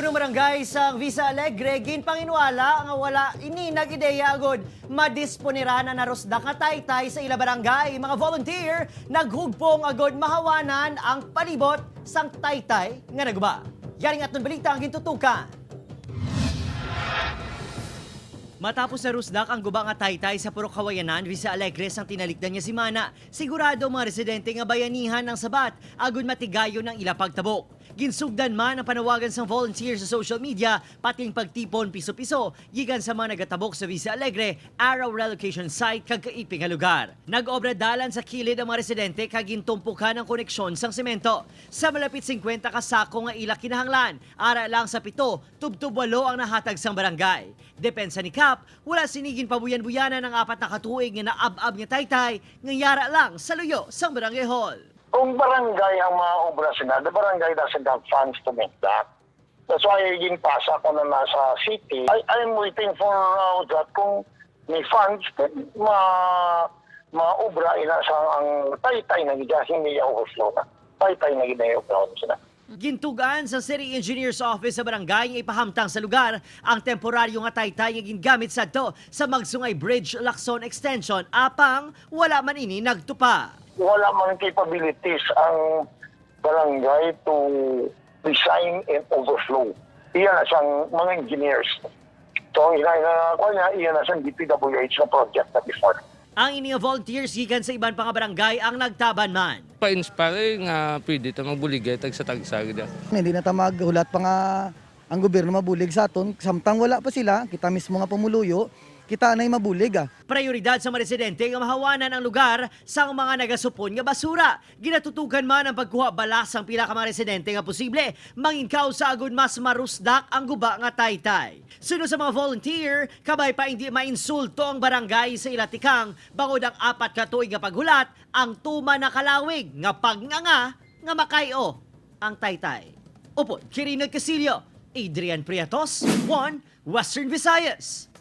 Punong barangay sa Vista Alegre, ginpanginwala nga wala ini nag-ideya agod madisponera na narusda nga taytay sa ila barangay. Mga volunteer naghugpong agod mahawanan ang palibot sang taytay nga naguba. Yaring aton balita ang gintutukan. Matapos na rusdak ang guba nga taytay sa Purok Kawayanan, Vista Alegre sang tinalikdan niya si Mana. Sigurado ang mga residente nga bayanihan ang sabat agud matigayon ang ila pagtabok. Ginsugdan man ang panawagan sang volunteer sa social media pati ang pagtipon piso-piso gikan sa mga nagatabok sa Vista Alegre, Araw Relocation Site kag kaiping nga lugar. Nag-obra dalan sa kilid ang mga residente kag gintumpukan ang koneksyon sang semento. Sa malapit 50 ka sako nga ila kinahanglan, ara lang sa 7, tubtub 8 ang nahatag sang barangay. Depensa ni Cap, wala sinigin pabuyan-buyanan ang 4 na katuig nga naab-ab nga taytay nga yara lang sa luyo sang barangay hall. Kung barangay ang mga obra sila, the barangay doesn't have funds to make that. That's why ginpasa ko na nasa city. I'm waiting for that kung may funds, then maobra ina sa ang taytay na gid, hindi ya overflow na. Taytay na gid na overflow sila. Gintugaan sa City Engineer's Office sa barangay nga ipahamtang sa lugar ang temporaryo nga taytay nga gingamit sadto sa Magsungay Bridge Lacson Extension apang wala man ini nagtupa. Wala man capabilities ang barangay to design and overflow. Iyan na siyang mga engineers. So, ang ina niya, iyan na siyang DPWH na project na before. Ang ini nga volunteers gikan sa iban pa nga barangay ang nagtaban man. Pa-inspire nga pwede ta magbuligay tag sa tagsa gid. Hindi na ta maghulat pa nga ang gobyerno mabulig sa aton. Samtang wala pa sila, kita mismo nga pumuluyo, kita na'y mabulig ah. Prioridad sa mga residente nga mahawanan ang lugar sa mga nagasupon nga basura. Ginatutukan man ang pagkuha balas ang pila ka mga residente nga posible mangin sa agud mas marusdak ang guba nga taytay. Sunod sa mga volunteer, kabay pa hindi mainsulto ang barangay sa ilatikang bangod ang 4 ka tuig nga paghulat ang tuma na kalawig nga pagnganga nga makayo ang taytay. Upod, Kirino Casillo, Adrian Priatos, 1 Western Visayas.